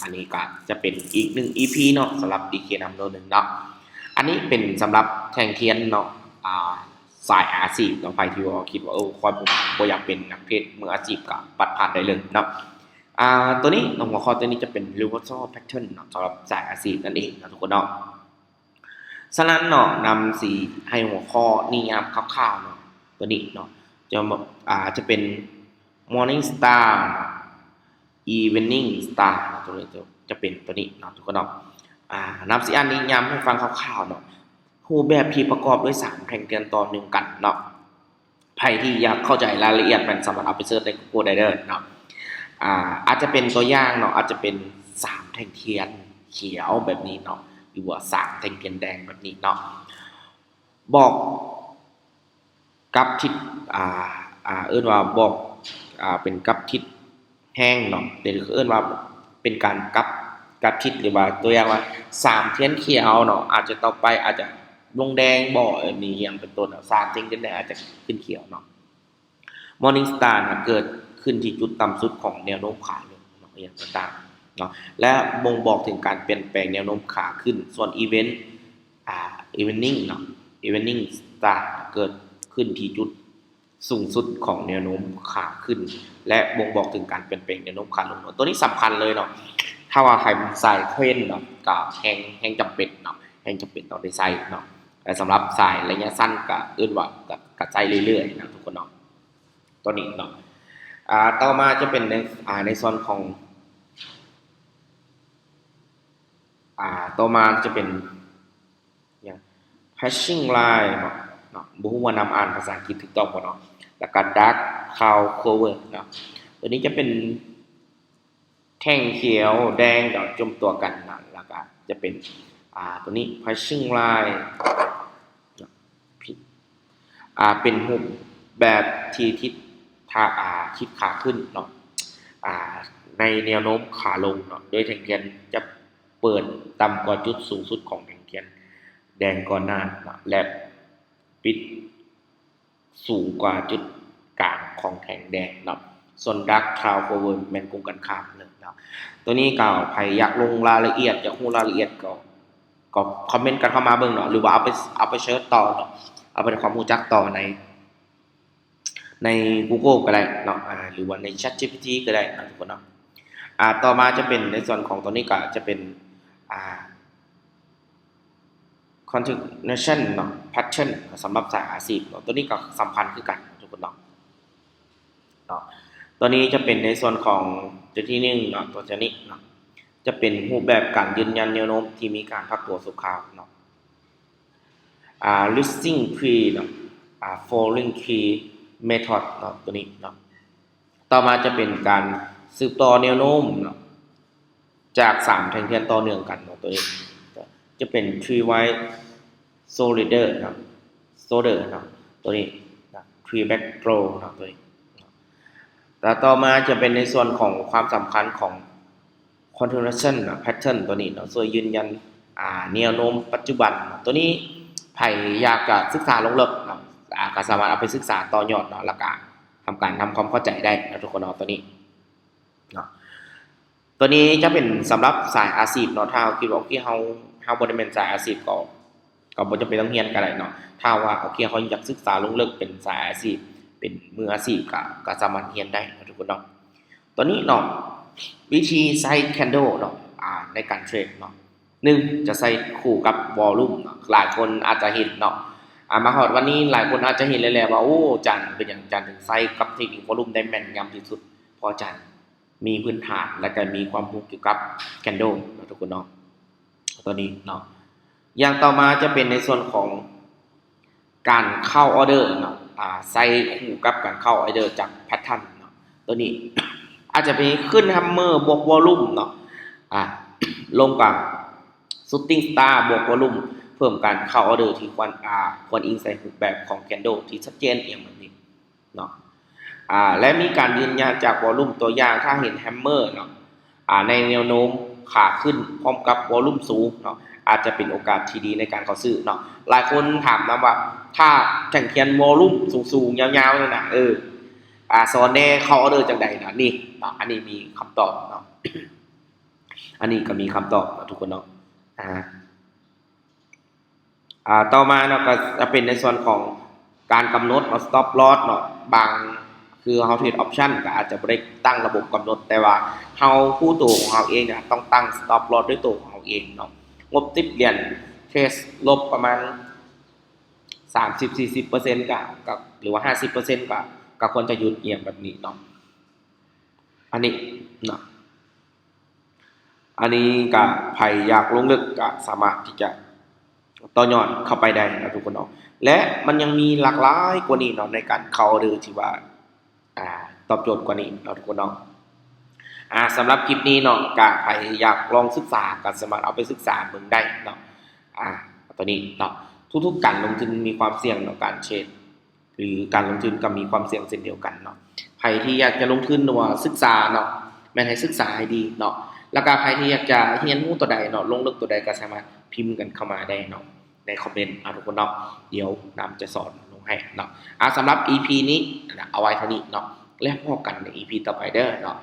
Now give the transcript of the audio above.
ອັນນີ້ກໍຈະເປັນອີກໜຶ່ງອີພີເນາະ ສຳລັບ ດີເຄ ນຳໂດໜຶ່ງເນາະ. ອັນນີ້ເປັນສຳລັບແທ່ງທຽນເນາະ ອ່າ ສາຍອາຊີບເນາະ. ໃຜທີ່ວ່າຄິດວ່າ ເອີ ຂ້ອຍບໍ່ ບໍ່ຢາກເປັນນັກເທຣດມືອາຊີບ ກໍປັດຜ່ານໄດ້ເລີຍເນາະ. ອ່າ ຕົວນີ້ເນາະ ຫົວຂໍ້ຕົວນີ້ຈະເປັນ reversal pattern ເນາະ ສຳລັບສາຍອາຊີບນັ້ນເອງເນາະ ທຸກຄົນເນາະ. ສະນັ້ນເນາະ ນຳຊິໃຫ້ຫົວຂໍ້ນິຍາມຄ່າວໆເນາະ ຕົວນີ້ເນາະ ຈະ ອ່າ ຈະເປັນ Morning Star ເນາະ Evening Star ເນາະ ຕົວນີ້ ຈະ ຈະເປັນຕົວນີ້ເນາະ ທຸກຄົນເນາະ. ອ່າ ນຳຊິອ່ານນິຍາມໃຫ້ຟັງຄ່າວໆເນາະ ຮູບແບບທີ່ປະກອບດ້ວຍສາມແທ່ງທຽນຕໍ່ເນື່ອງກັນເນາະ. ໃຜທີ່ຢາກເຂົ້າໃຈລາຍລະອຽດ ແມ່ນສາມາດເອົາໄປເສີດໃນ Google ໄດ້ເດີເນາະ. ອ່າ ອາດຈະເປັນຕົວຢ່າງເນາະ ອາດຈະເປັນສາມແທ່ງທຽນຂຽວແບບນີ້ເນາະ ຫຼືວ່າສາມແທ່ງທຽນແດງແບບນີ້ເນາະ ບອກກັບທິດ ອ່າ ອ່າ ເອີ້ນວ່າບອກ ອ່າ ເປັນກັບທິດແຮງເນາະ ຫຼືເອີ້ນວ່າເປັນການກັບ ກັບທິດ ຫຼືວ່າຕົວຢ່າງວ່າສາມທຽນຂຽວເນາະ ອາດຈະຕໍ່ໄປອາດຈະລົງແດງບໍ ມີຫຍັງເປັນຕົ້ນເນາະ ສາມແທ່ງທຽນແດງອາດຈະຂຶ້ນຂຽວເນາະ. Morning Star ນະ ເກີດຂຶ້ນທີ່ຈຸດຕ່ຳສຸດຂອງແນວໂນ້ມຂາລົງເນາະ ອີ່ຫຍັງຕ່າງໆເນາະ ແລະ ບົ່ງບອກເຖິງການປ່ຽນແປງແນວໂນ້ມຂາຂຶ້ນ. ສ່ວນ Event ອ່າ Evening ເນາະ Evening Star ເກີດຂຶ້ນທີ່ຈຸດສູງສຸດຂອງແນວໂນ້ມຂາຂຶ້ນ ແລະ ບົ່ງບອກເຖິງການປ່ຽນແປງແນວໂນ້ມຂາລົງເນາະ. ຕົວນີ້ສຳຄັນເລີຍເນາະ ຖ້າວ່າໃຜເປັນສາຍເທຣນເນາະ ກໍແຮງ ແຮງຈຳເປັນເນາະ ແຮງຈຳເປັນຕ້ອງໄດ້ໃຊ້ເນາະ. ແລະ ສຳລັບສາຍໄລຍະສັ້ນກໍເອີ້ນວ່າ ກໍ ກໍໃຊ້ເລື້ອຍໆນະ ທຸກຄົນເນາະ. ຕົວນີ້ເນາະ ອ່າ ຕໍ່ມາຈະເປັນໃນ ອ່າ ໃນສ່ວນຂອງ ອ່າ ຕໍ່ມາຈະເປັນຫຍັງ Flashing Line ເນາະ ເນາະ ບໍ່ຮູ້ວ່ານຳອ່ານພາສາອັງກິດຖືກຕ້ອງບໍ່ເນາະ ແລ້ວກໍ Dark Cloud Cover ເນາະ. ຕົວນີ້ຈະເປັນ ແທ່ງຂຽວແດງກໍຈົມຕົວກັນເນາະ ແລ້ວກໍຈະເປັນ ອ່າ ຕົວນີ້ Flashing Line ເນາະ ຜິດ ອ່າ ເປັນຮູບແບບທີ່ທິດ ຖ້າ ອ່າ ທິດຂາຂຶ້ນເນາະ ອ່າ ໃນແນວໂນ້ມຂາລົງເນາະ ໂດຍແທ່ງທຽນຈະເປີດຕ່ຳກວ່າຈຸດສູງສຸດຂອງແທ່ງທຽນແດງກ່ອນໜ້າເນາະ ແລະ ປິດ ສູງກວ່າຈຸດກາງຂອງແທ່ງແດງເນາະ. ສ່ວນ Dark Cloud Cover ແມ່ນກົງກັນຂ້າມເລີຍເນາະ. ຕົວນີ້ກໍໃຜຢາກລົງລາຍລະອຽດ ຢາກຮູ້ລາຍລະອຽດກໍ ກໍຄອມເມັນກັນເຂົ້າມາເບິ່ງເນາະ ຫຼືວ່າເອົາໄປ ເອົາໄປເສີດຕໍ່ເນາະ ເອົາໄປໃຫ້ຄວາມຮູ້ຈັກຕໍ່ໃນ ໃນ Google ກໍໄດ້ເນາະ ອ່າ ຫຼືວ່າໃນ ChatGPT ກໍໄດ້ເນາະ ທຸກຄົນເນາະ. ອ່າ ຕໍ່ມາຈະເປັນໃນສ່ວນຂອງຕົວນີ້ກໍຈະເປັນ ອ່າ Continuation ເນາະ Pattern ສຳລັບສາຍອາຊີບເນາະ ຕົວນີ້ກໍສຳຄັນຄືກັນເນາະ ທຸກຄົນເນາະ ເນາະ. ຕົວນີ້ຈະເປັນໃນສ່ວນຂອງຕົວທີໜຶ່ງເນາະ ຕົວທີໜຶ່ງເນາະ ຈະເປັນຮູບແບບການຢືນຢັນແນວໂນ້ມທີ່ມີການພັກຕົວຊົ່ວຄາວເນາະ ອ່າ Listing Tree ເນາະ ອ່າ Following Tree Method ເນາະ ຕົວນີ້ເນາະ. ຕໍ່ມາຈະເປັນການສືບຕໍ່ແນວໂນ້ມເນາະ ຈາກສາມແທ່ງທຽນຕໍ່ເນື່ອງກັນເນາະ ຕົວນີ້ຈະເປັນ Tree Wide Shoulder ເນາະ Shoulder ເນາະ ຕົວນີ້ນະ Tree Back Draw ເນາະ ຕົວນີ້ເນາະ. ແລ້ວຕໍ່ມາຈະເປັນໃນສ່ວນຂອງຄວາມສຳຄັນຂອງ Continuation ເນາະ Pattern ຕົວນີ້ເນາະ ຊ່ວຍຢືນຢັນ ອ່າ ແນວໂນ້ມປັດຈຸບັນເນາະ. ຕົວນີ້ໃຜຢາກຈະສຶກສາລົງເລິກເນາະ ອ່າ ກໍສາມາດເອົາໄປສຶກສາຕໍ່ຍອດເນາະ ແລ້ວກໍທຳການທຳຄວາມເຂົ້າໃຈໄດ້ເນາະ ທຸກຄົນເນາະ ຕົວນີ້ເນາະ. ຕົວນີ້ຈະເປັນສຳລັບສາຍອາຊີບເນາະ ຖ້າເຮົາຄິດວ່າ ໂອເຄ ເຮົາ ເຮົາບໍ່ໄດ້ແມ່ນສາຍອາຊີບ ກໍ ກໍບໍ່ຈຳເປັນຕ້ອງຮຽນກໍໄດ້ເນາະ. ຖ້າວ່າ ໂອເຄ ເຮົາຢາກສຶກສາລົງເລິກເປັນສາຍອາຊີບ ເປັນມືອາຊີບ ກໍ ກໍສາມາດຮຽນໄດ້ເນາະ ທຸກຄົນເນາະ. ຕົວນີ້ເນາະ ວິທີໃຊ້ Candle ເນາະ ອ່າ ໃນການເທຣດເນາະ ໜຶ່ງ ຈະໃຊ້ຄູ່ກັບ Volume ເນາະ ຫຼາຍຄົນອາດຈະເຫັນເນາະ ອ່າ ມາຮອດວັນນີ້ຫຼາຍຄົນອາດຈະເຫັນແລ້ວແຫຼະວ່າ ໂອ້ ອາຈານ ເປັນຫຍັງອາຈານເຖິງໃຊ້ກັບເທັກນິກ Volume ໄດ້ແມ່ນຍຳທີ່ສຸດ ເພາະອາຈານ ມີພື້ນຖານ ແລະ ກໍມີຄວາມຮູ້ກ່ຽວກັບ Candle ເນາະ ທຸກຄົນເນາະ ຕົວນີ້ເນາະ. ຢ່າງຕໍ່ມາຈະເປັນໃນສ່ວນຂອງການເຂົ້າ order ເນາະ ອ່າ ໃຊ້ຄູ່ກັບການເຂົ້າ order ຈາກ Pattern ເນາະ ຕົວນີ້ອາດຈະເປັນຂຶ້ນ Hammer ບວກ Volume ເນາະ ອ່າ ລົງກັບ Shooting Star ບວກ Volume ເພີ່ມການເຂົ້າ order ທີ່ຄວນ ອ່າ ຄວນອີງໃສ່ຮູບແບບຂອງ Candle ທີ່ຊັດເຈນ ອີ່ຫຍັງແບບນີ້ ເນາະ ອ່າ ແລະ ມີການຢືນຢັນຈາກ Volume ຕົວຢ່າງ ຖ້າເຫັນ Hammer ເນາະ ອ່າ ໃນແນວໂນ້ມຂາຂຶ້ນພ້ອມກັບ Volume ສູງເນາະ ອາດຈະເປັນໂອກາດທີ່ດີໃນການເຂົ້າຊື້ເນາະ. ຫຼາຍຄົນຖາມນຳວ່າ ຖ້າແທ່ງທຽນ Volume ສູງໆ ຍາວໆ ນີ້ນະ ເອີ ອ່າ ສອນແດ່ ເຂົ້າ order ຈັ່ງໃດນະ ນີ້ເນາະ ອັນນີ້ມີຄຳຕອບເນາະ. ອັນນີ້ກໍມີຄຳຕອບເນາະທຸກຄົນເນາະ. ອ່າ ອ່າ ຕໍ່ມາເນາະ ກໍຈະເປັນໃນສ່ວນຂອງການກຳນົດເນາະ stop loss ເນາະ. ບາງ ຄືເຮົາເທຣດ option ກໍອາດຈະບໍ່ໄດ້ຕັ້ງລະບົບກຳນົດ ແຕ່ວ່າເຮົາຮູ້ໂຕຂອງເຮົາເອງນະ ຕ້ອງຕັ້ງ stop loss ດ້ວຍໂຕຂອງເຮົາເອງເນາະ. ງົບສິບຫຼຽນ ເທຣດລົບປະມານສາມສິບ ສີ່ສິບເປີເຊັນ ກໍ ກໍ ຫຼືວ່າຫ້າສິບເປີເຊັນ ກໍ ກໍຄວນຈະຢຸດ ອີ່ຫຍັງແບບນີ້ເນາະ. ອັນນີ້ເນາະ ອັນນີ້ກໍໃຜຢາກລົງເລິກກໍສາມາດທີ່ຈະຕໍ່ຍອດເຂົ້າໄປໄດ້ເນາະທຸກຄົນເນາະ. ແລະມັນຍັງມີຫຼາກຫຼາຍກວ່ານີ້ເນາະ ໃນການເຂົ້າເດີ ທີ່ວ່າ ອ່າ ຕອບໂຈດກວ່ານີ້ເນາະທຸກຄົນເນາະ. ອ່າ ສຳລັບຄລິບນີ້ເນາະ ກໍໃຜຢາກລອງສຶກສາ ກໍສາມາດເອົາໄປສຶກສາເບິ່ງໄດ້ເນາະ. ອ່າ ຕົວນີ້ເນາະ ທຸກໆການລົງທຶນມີຄວາມສ່ຽງເນາະ ການເທຣດ ຫຼືການລົງທຶນກໍມີຄວາມສ່ຽງເຊັ່ນດຽວກັນເນາະ. ໃຜທີ່ຢາກຈະລົງທຶນ ຫຼືວ່າສຶກສາເນາະ ແມ່ນໃຫ້ສຶກສາໃຫ້ດີເນາະ. ແລ້ວກໍໃຜທີ່ຢາກຈະຮຽນຮູ້ຕົວໃດເນາະ ລົງເລິກຕົວໃດ ກໍສາມາດພິມກັນເຂົ້າມາໄດ້ເນາະ ໃນຄອມເມັນເນາະທຸກຄົນເນາະ. ດຽວນ້ຳຈະສອນລົງໃຫ້ເນາະ. ອ່າ ສຳລັບ ອີພີ ນີ້ນະ ເອົາໄວ້ເທົ່ານີ້ເນາະ ແລ້ວພົບກັນໃນ ອີພີ ຕໍ່ໄປເດີເນາະ.